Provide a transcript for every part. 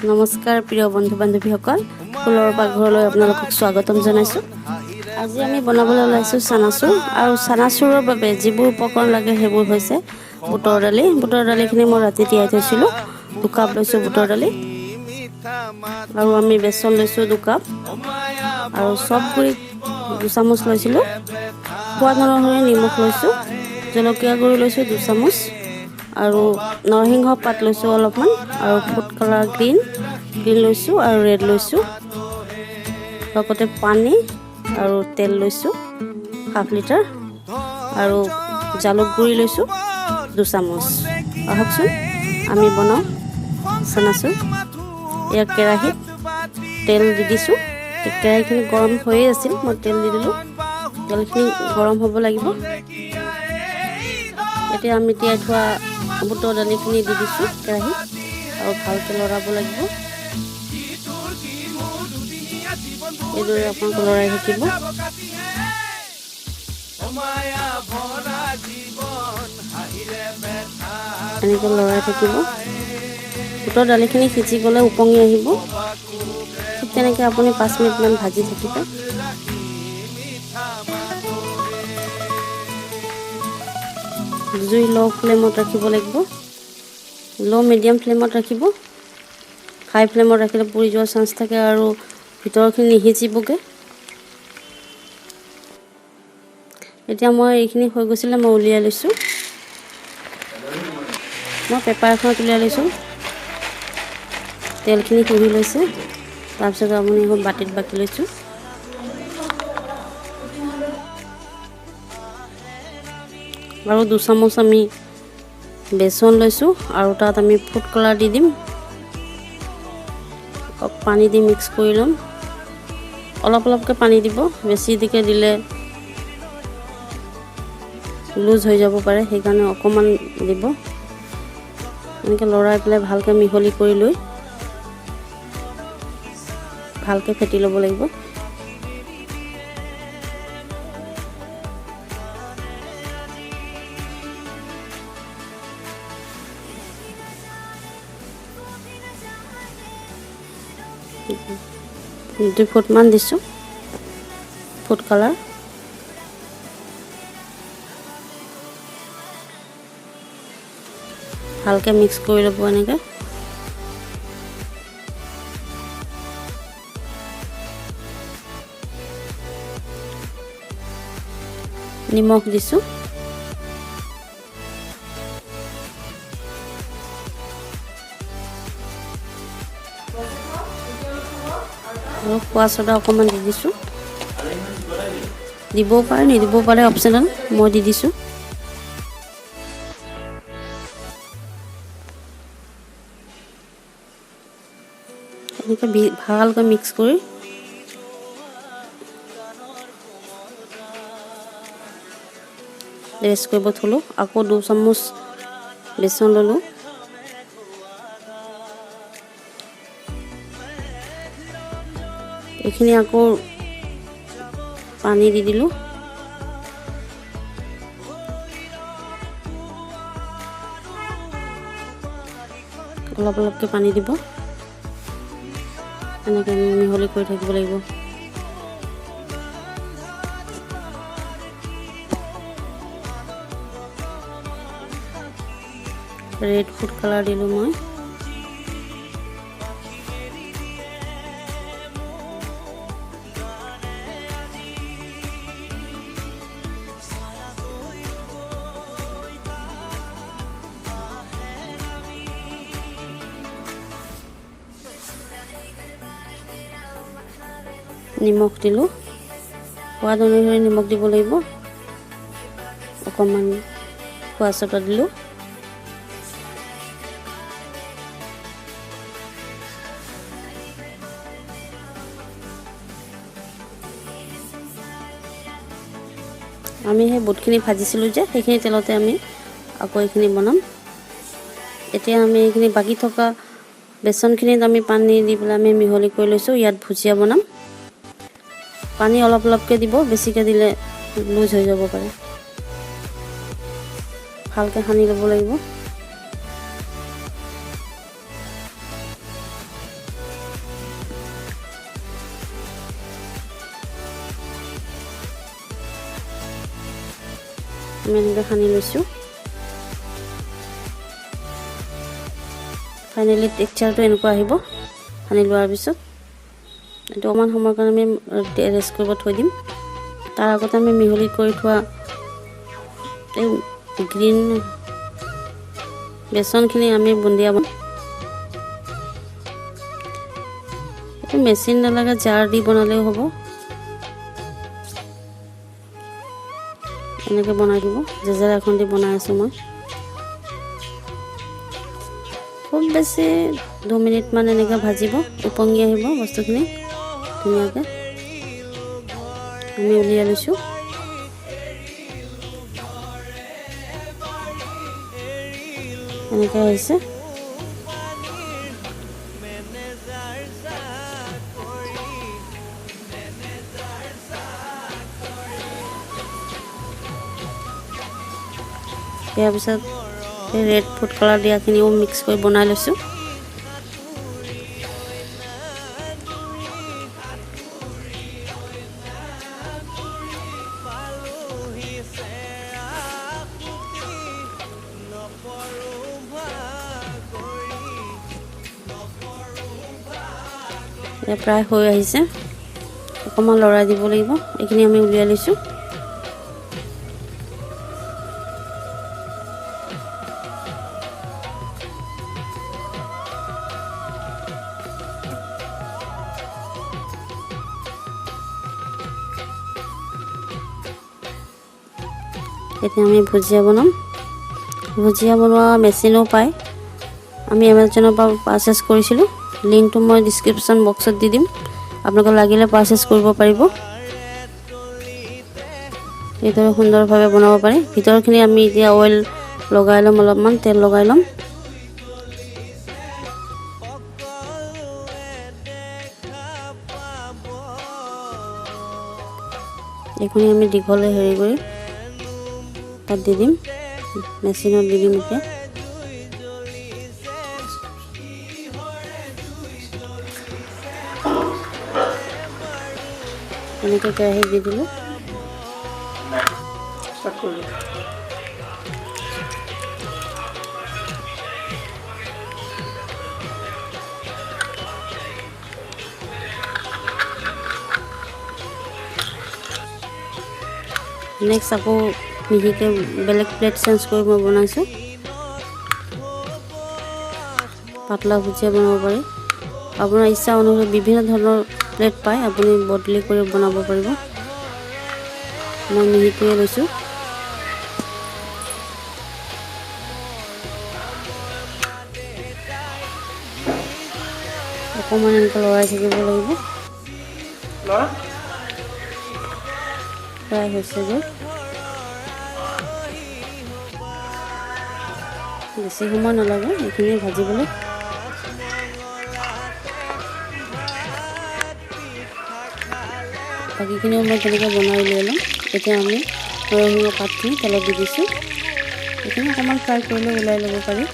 নমস্কাৰ প্ৰিয় বন্ধু বান্ধৱীসকল, ফুলৰ পাকঘৰলৈ আপোনালোকক স্বাগতম জনাইছোঁ। আজি আমি বনাবলৈ ওলাইছোঁ চানাচুৰ। আৰু চানাচুৰৰ বাবে যিবোৰ উপকৰণ লাগে সেইবোৰ হৈছে বুটৰ দালি। বুটৰ দালিখিনি মই ৰাতি তিয়াই থৈছিলোঁ। 2 কাপ লৈছোঁ বুটৰ দালি। আৰু আমি বেচন লৈছোঁ 2 কাপ আৰু চব গুড়ি 2 চামুচ লৈছিলোঁ। সোৱাদ অনুসৰি নিমখ লৈছোঁ। জলকীয়া গুড়ি লৈছোঁ 2 চামুচ আৰু নৰসিংহ পাত লৈছোঁ অলপমান আৰু ফুড কালাৰ গ্ৰীণ গ্ৰীণ লৈছোঁ আৰু ৰেড লৈছোঁ। লগতে পানী আৰু তেল লৈছোঁ হাফ লিটাৰ আৰু জালুক গুড়ি লৈছোঁ 2 চামুচ। আহকচোন, আমি বনাওঁ চানাচুৰ। ইয়াৰ কেৰাহীত তেল দি দিছোঁ। কেৰাহীখিনি গৰম হৈয়ে আছিল, মই তেল দি দিলোঁ। তেলখিনি গৰম হ'ব লাগিব। এতিয়া আমি তিয়াই থোৱা বুটৰ দালিখিনি দি দিছোঁ কেৰাহীত আৰু ভালকৈ লৰাব লাগিব। এইদৰে আপোনালোকে লৰাই থাকিব। মায়া ভৰা জীৱন হাঁহিৰে ব্যথা। এনেকৈ লৰাই থাকিব। বুটৰ দালিখিনি সিজি গ'লে ওপঙি আহিব। ঠিক তেনেকৈ আপুনি 5 মিনিটমান ভাজি থাকিব। মিঠা মাতোহে। জুই ল' ফ্লেমত ৰাখিব লাগিব। ল' মিডিয়াম ফ্লেমত ৰাখিব। হাই ফ্লেমত ৰাখিলে পুৰি যোৱাৰ চান্স থাকে আৰু ভিতৰখিনি নিসিজিবগৈ। এতিয়া মই এইখিনি হৈ গৈছিলে, মই উলিয়াই লৈছোঁ। মই পেপাৰ এখনত উলিয়াই লৈছোঁ। তেলখিনি শুহি লৈছে। তাৰপিছত আপুনি এখন বাতিত বাকি লৈছোঁ। আৰু 2 চামুচ আমি বেচন লৈছোঁ আৰু তাত আমি ফুড কালাৰ দি দিম। পানী দি মিক্স কৰি ল'ম। অলপ অলপকৈ পানী দিব। বেছিকৈ দিলে লুজ হৈ যাব পাৰে, সেইকাৰণে অকণমান দিব। এনেকৈ লৰাই পেলাই ভালকৈ মিহলি কৰি লৈ ভালকৈ ফেটি ল'ব লাগিব। 2 ফুটমান দিছোঁ ফুড কালাৰ। ভালকৈ মিক্স কৰি ল'ব এনেকৈ। নিমখ দিছোঁ। আৰু খোৱা চ'ডা অকণমান দি দিছোঁ। দিবও পাৰে, নিদিবও পাৰে, অপশ্যনেল। মই দি দিছোঁ। এনেকৈ ভালকৈ মিক্স কৰি ৰেষ্ট কৰিব থ'লোঁ। আকৌ 2 চামুচ বেচন ল'লোঁ। এইখিনি আকৌ পানী দি দিলোঁ। অলপ অলপকৈ পানী দিব। এনেকৈ মিহলি কৰি থাকিব লাগিব। ৰেড ফুড কালাৰ দিলোঁ মই। নিমখ দিলোঁ। সোৱাদ অনুসৰি নিমখ দিব লাগিব। অকণমান খোৱা চ'ডা দিলোঁ। আমি সেই বুটখিনি ভাজিছিলোঁ যে, সেইখিনি তেলতে আমি আকৌ এইখিনি বনাম। এতিয়া আমি এইখিনি বাকী থকা বেচনখিনিত আমি পানী দি পেলাই আমি মিহলি কৰি লৈছোঁ। ইয়াত ভুজিয়া বনাম। পানী অলপ অলপকৈ দিব, বেছিকৈ দিলে লুজ হৈ যাব পাৰে। ভালকৈ সানি ল'ব লাগিব। আমি এনেকৈ সানি লৈছোঁ। ফাইনেলি টেক্সচাৰটো এনেকুৱা আহিব সানি লোৱাৰ পিছত। এইটো অকণমান সময়ৰ কাৰণে আমি ৰেষ্ট কৰিব থৈ দিম। তাৰ আগতে আমি মিহলি কৰি থোৱা এই গ্ৰীণ বেচনখিনি আমি বুন্দিয়া বনাম। এইটো মেচিন নালাগে, জাৰ দি বনালেও হ'ব। এনেকৈ বনাই দিব, জেজেৰা এখন দি বনাই আছোঁ মই। খুব বেছি 2 মিনিটমান এনেকৈ ভাজিব, উপঙি আহিব বস্তুখিনি ধুনীয়াকৈ। আমি উলিয়াই লৈছোঁ। এনেকৈ হৈছে। ইয়াৰ পিছত এই ৰেড ফুড কালাৰ দিয়াখিনিও মিক্স কৰি বনাই লৈছোঁ। এয়া প্ৰায় হৈ আহিছে, অকণমান লৰাই দিব লাগিব। এইখিনি আমি উলিয়াই লৈছোঁ। এতিয়া আমি ভুজিয়া বনাম। ভুজিয়া বনোৱা মেচিনো পায়, আমি এমাজনৰ পৰা পাৰচেছ কৰিছিলোঁ। লিংকটো মই ডিছক্ৰিপশ্যন বক্সত দি দিম, আপোনালোকে লাগিলে পাৰচেছ কৰিব পাৰিব। এইদৰে সুন্দৰভাৱে বনাব পাৰি। ভিতৰখিনি আমি এতিয়া অইল লগাই ল'ম, অলপমান তেল লগাই ল'ম। এইখিনি আমি দীঘলে হেৰি কৰি তাত দি দিম, মেচিনত দি দিম। এতিয়া এনেকৈ কেৰাহীত দি দিলোঁ। নেক্সট আকৌ মিহিকৈ বেলেগ প্লেট চেঞ্জ কৰি মই বনাইছোঁ। পাতলা ভুজিয়া বনাব পাৰি, আপোনাৰ ইচ্ছা অনুসৰি বিভিন্ন ধৰণৰ প্লেট পায়, আপুনি বদলি কৰি বনাব পাৰিব। মই মিহিটোৱে লৈছোঁ। অকণমান এনেকৈ লৰাই থাকিব লাগিব। প্ৰায় হৈছেগৈ, বেছি সময় নালাগে এইখিনি ভাজিবলৈ। বাকীখিনিও মই তেনেকৈ বনাই উলিয়াই ল'ম। এতিয়া আমি নৰসিংহ পাতখিনি তেলত দি দিছোঁ। এইখিনি অকণমান ফ্ৰাই কৰিলে ওলাই ল'ব পাৰি।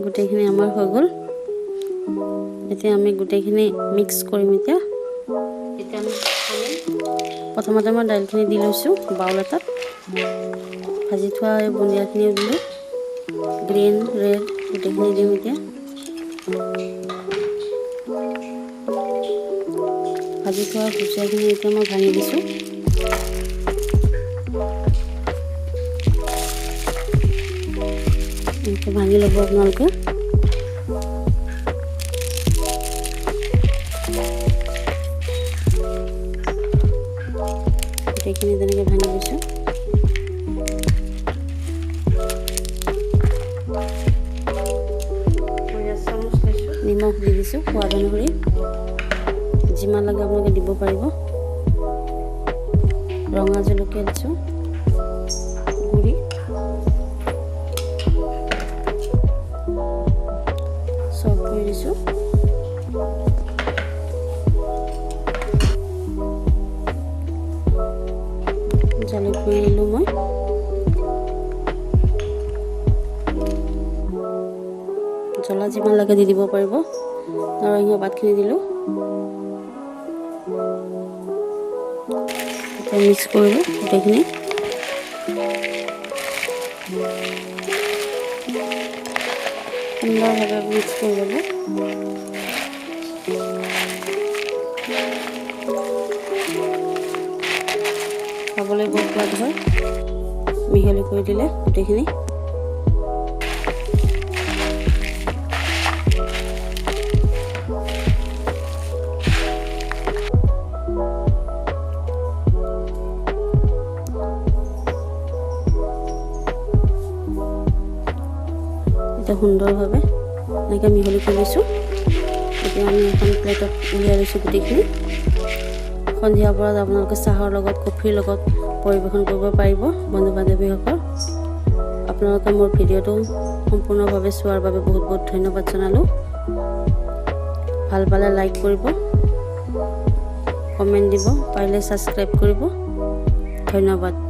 গোটেইখিনি আমাৰ হৈ গ'ল। এতিয়া আমি গোটেইখিনি মিক্স কৰিম। এতিয়া আমি প্ৰথমতে মই দাইলখিনি দি লৈছোঁ বাউল এটাত। ভাজি থোৱা এই বুন্দিয়াখিনিও দিলোঁ, গ্ৰীণ ৰেড গোটেইখিনি দিম। এতিয়া ভাজি থোৱা ভুজিয়াখিনি এতিয়া মই ভাঙি দিছোঁ। এনেকৈ ভাঙি ল'ব আপোনালোকে। গোটেইখিনি তেনেকৈ ভাঙি লৈছোঁ। নিমখ দি দিছোঁ সোৱাদ অনুসৰি, যিমান লাগে আপোনালোকে দিব পাৰিব। ৰঙা জলকীয়া দিছোঁ গুড়ি, চব কৰি দিছোঁ। জালুক গুড়ি দিলোঁ মই। জ্বলা যিমান লাগে দি দিব পাৰিব। নৰসিংহ পাতখিনি দিলোঁ। এতিয়া মিক্স কৰিলোঁ গোটেইখিনি। সুন্দৰভাৱে মিক্স কৰি ল'ব। খাবলৈ বহুত সোৱাদ হয়। মিহলি কৰি দিলে গোটেইখিনি। এতিয়া সুন্দৰভাৱে এনেকৈ মিহলি কৰি লৈছোঁ। এতিয়া আমি এখন প্লেটত উলিয়াই লৈছোঁ গোটেইখিনি। সন্ধিয়াৰ পৰত আপোনালোকে চাহৰ লগত, কফিৰ লগত পৰিৱেশন কৰিব পাৰিব। বন্ধু বান্ধৱীসকল, আপোনালোকে মোৰ ভিডিঅ'টো সম্পূৰ্ণভাৱে চোৱাৰ বাবে বহুত বহুত ধন্যবাদ জনালোঁ। ভাল পালে লাইক কৰিব, কমেণ্ট দিব, পাৰিলে ছাবস্ক্ৰাইব কৰিব। ধন্যবাদ।